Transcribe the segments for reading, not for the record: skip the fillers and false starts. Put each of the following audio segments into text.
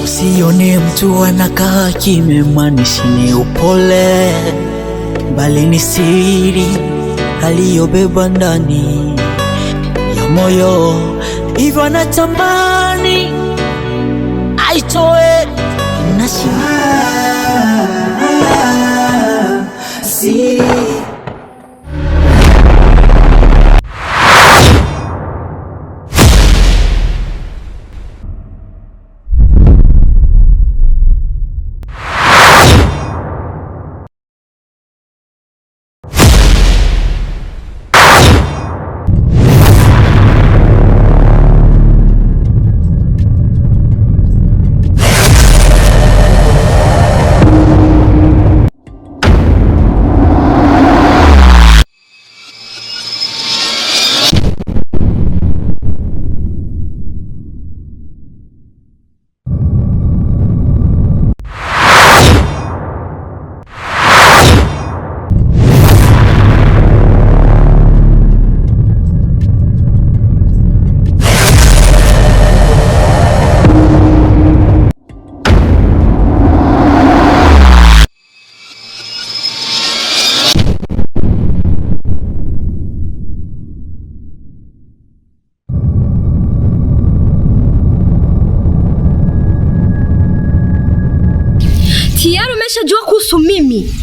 Usione mtu anakaa kimya, maanishi ni upole, bali ni siri aliyobeba ndani ya moyo, hivyo anatamani aitoe siri. Tayari umeshajua kuhusu mimi.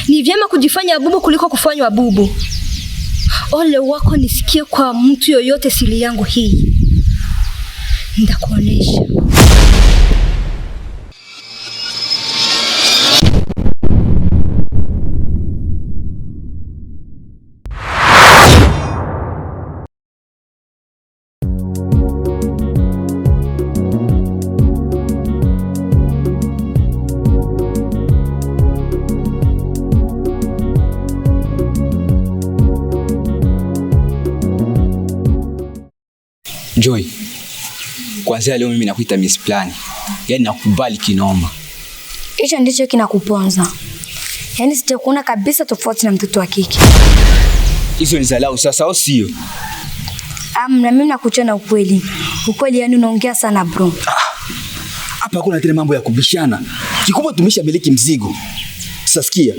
Ni vyema kujifanya bubu kuliko kufanywa bubu. Ole wako nisikie kwa mtu yoyote siri yangu hii, nitakuonesha. Joy, kwanzia leo mimi nakuita Miss Plan. Yaani nakubali kinoma. Hicho ndicho kinakuponza. Yaani sijakuona kabisa tofauti na mtoto wa kike. Hizo ni zalau sasa au sio? Amna, mimi nakuchana ukweli. Ukweli yani unaongea sana bro. Hapa hakuna tena mambo ya kubishana. Kikubwa tumeshamiliki mzigo. Sasa sikia,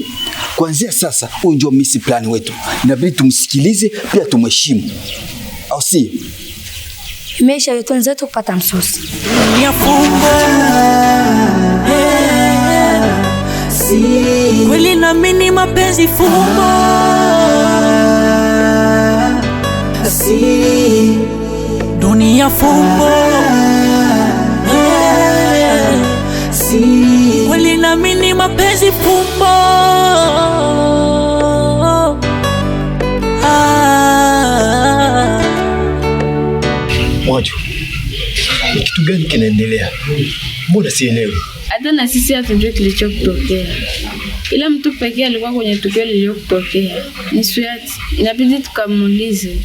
kuanzia sasa huyu ndio Miss Plan wetu. Inabidi tumsikilize pia tumheshimu. Au sio? Imeisha yetu wenzetu kupata msosi. Dunia fumbo, kweli naamini mapenzi fumbo, dunia fumbo, kweli naamini mapenzi fumbo. Ah. Mwaju, ni kitu gani kinaendelea? Mbona sielewi? Hata na sisi hatujui kilichokutokea, ila mtu pekee alikuwa kwenye tukio lililokutokea ni Suyati. Inabidi tukamuulize.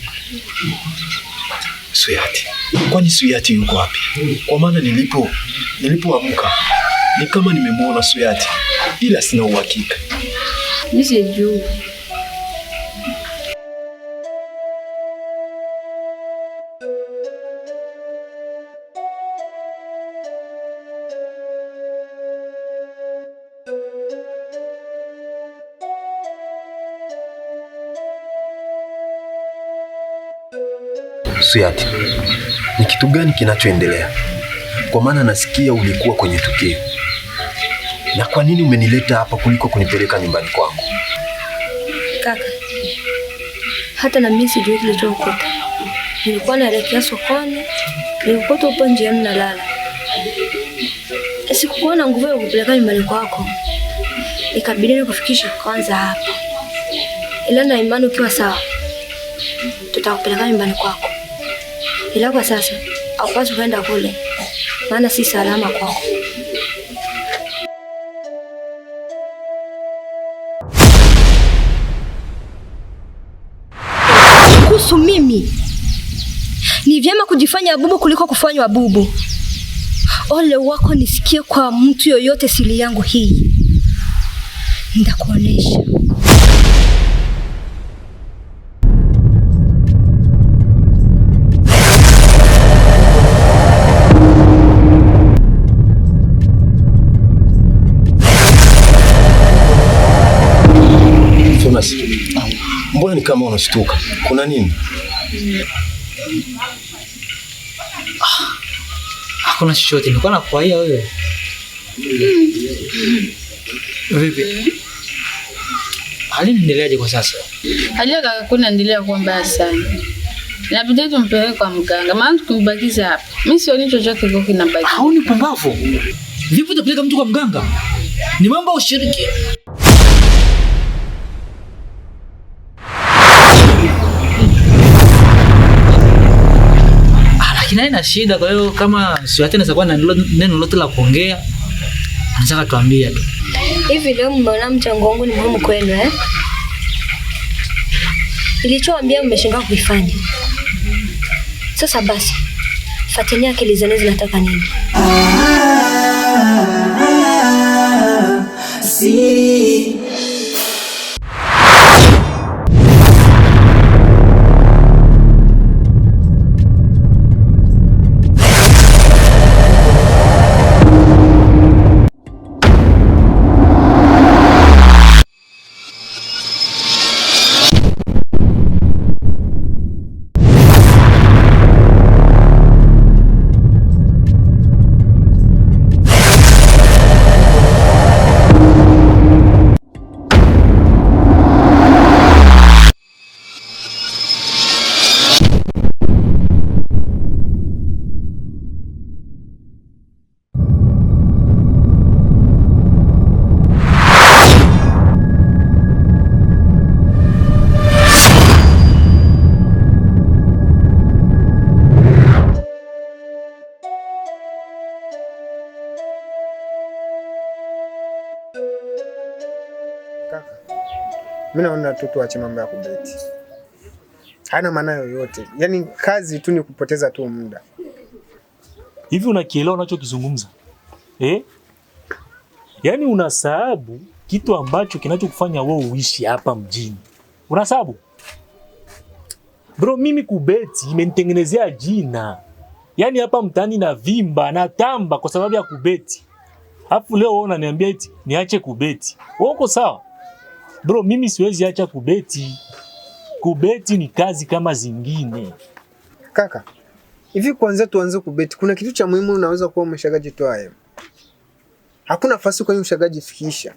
Suyati, kwani Suyati yuko wapi? Kwa maana nilipoamka ni kama nimemwona Suyati, ila sina uhakika. Mi sijui. Suyati, ni kitu gani kinachoendelea? Kwa maana nasikia ulikuwa kwenye tukio, na kwa nini umenileta hapa kuliko kunipeleka nyumbani kwangu? Kaka, hata na mimi sijui kilichokuta. Nilikuwa naelekea sokoni, nilikuta upo njiani nalala. Sikukuwa na nguvu ya kupeleka nyumbani kwako, ikabidi nikufikishe kwanza hapa, ila na imani ukiwa sawa, tutakupeleka nyumbani kwako, ila kwa sasa haupaswi kwenda kule, maana si salama kwako. Kuhusu mimi, ni vyema kujifanya bubu kuliko kufanywa bubu. Ole wako nisikie kwa mtu yoyote siri yangu hii, nitakuonesha. Mbona ni kama unashtuka? Kuna nini? Hakuna chochote, nilikuwa nakuahia wewe. Vipi? Hali inaendeleaje kwa sasa? Hali ya kaka kunaendelea kuwa mbaya sana. Inabidi tumpeleke kwa mganga, maana tukimbakiza hapa, mimi sioni chochote kwa kinabaki. Hauni pumbavu. Vipi utapeleka mtu kwa mganga? Ni mambo ya ushiriki. Ah, lakini haina shida. Kwa hiyo kama Swati anaweza kuwa na neno lolote la kuongea, anaweza katuambia tu. Hivi leo mmeona mchango wangu ni muhimu kwenu eh? Nilichowaambia mmeshindwa kuifanya. Sasa basi, fuateni akili zenu zinataka nini. Siri. Kaka, mimi naona tu tuache mambo ya kubeti, haina maana yoyote. Yaani kazi tu ni kupoteza tu muda. Hivi unakielewa unachokizungumza eh? Yaani unasahabu kitu ambacho kinachokufanya wewe uishi hapa mjini. Unasahabu? Bro, mimi kubeti imenitengenezea jina. Yaani hapa mtaani na vimba na tamba kwa sababu ya kubeti. Alafu leo wewe unaniambia eti niache kubeti. Wewe uko sawa? Bro, mimi siwezi acha kubeti. Kubeti ni kazi kama zingine. Kaka, hivi kwanza tuanze kubeti, kuna kitu cha muhimu unaweza kuwa umeshagajitoa wewe. Hakuna nafasi kwenye ushagajifikisha.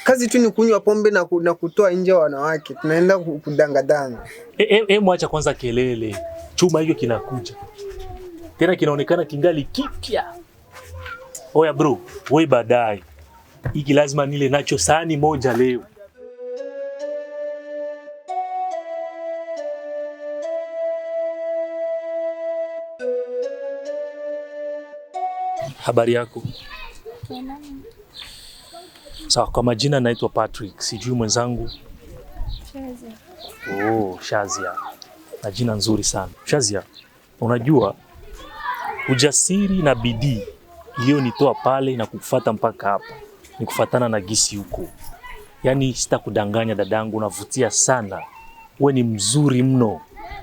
Kazi tu ni kunywa pombe na kutoa nje wanawake, tunaenda kudangadanga. Mwacha kwanza kelele. Chuma hicho kinakuja. Tena kinaonekana kingali kipya. Oya bro, wewe baadaye. Hiki lazima nile nacho sahani moja leo. Habari yako? Sawa, kwa majina naitwa Patrick, sijui mwenzangu. Shazia. Oh, Shazia. Na jina nzuri sana. Shazia, unajua ujasiri na bidii iliyonitoa pale na kukufuata mpaka hapa ni kufatana na gisi huko. Yaani sitakudanganya dadangu, unavutia sana. We ni mzuri mno.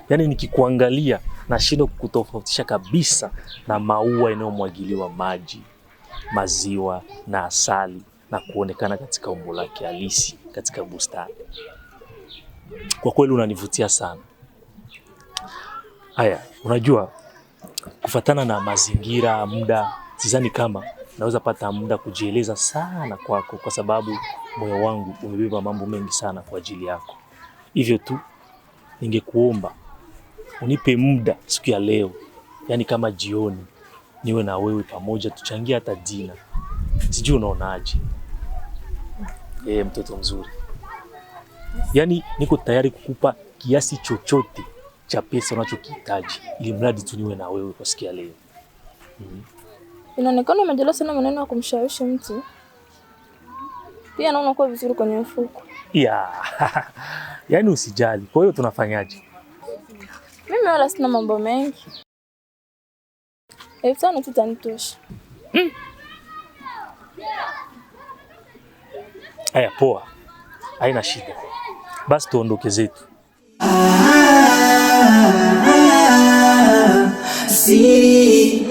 Yaani nikikuangalia nashindwa kukutofautisha kabisa na maua yanayomwagiliwa maji, maziwa na asali na kuonekana katika umbo lake halisi katika bustani. Kwa kweli unanivutia sana. Haya, unajua kufatana na mazingira, muda, sidhani kama naweza pata muda kujieleza sana kwako, kwa sababu moyo wangu umebeba mambo mengi sana kwa ajili yako. Hivyo tu ningekuomba unipe muda siku ya leo, yani kama jioni niwe na wewe pamoja, tuchangie hata dina. Sijui unaonaje? Mtoto mzuri, yani niko tayari kukupa kiasi chochote cha pesa unachokihitaji, ili mradi tu niwe na wewe kwa siku ya leo. Inaonekana umejaliwa sana maneno ya kumshawishi mtu. Pia naona kuwa vizuri kwenye mfuko. Yeah. Yaani usijali. Kwa hiyo tunafanyaje? Mimi wala sina mambo mengi. 5,000 tu itanitosha. Haya, poa. Haina shida. Basi tuondoke zetu. Siri.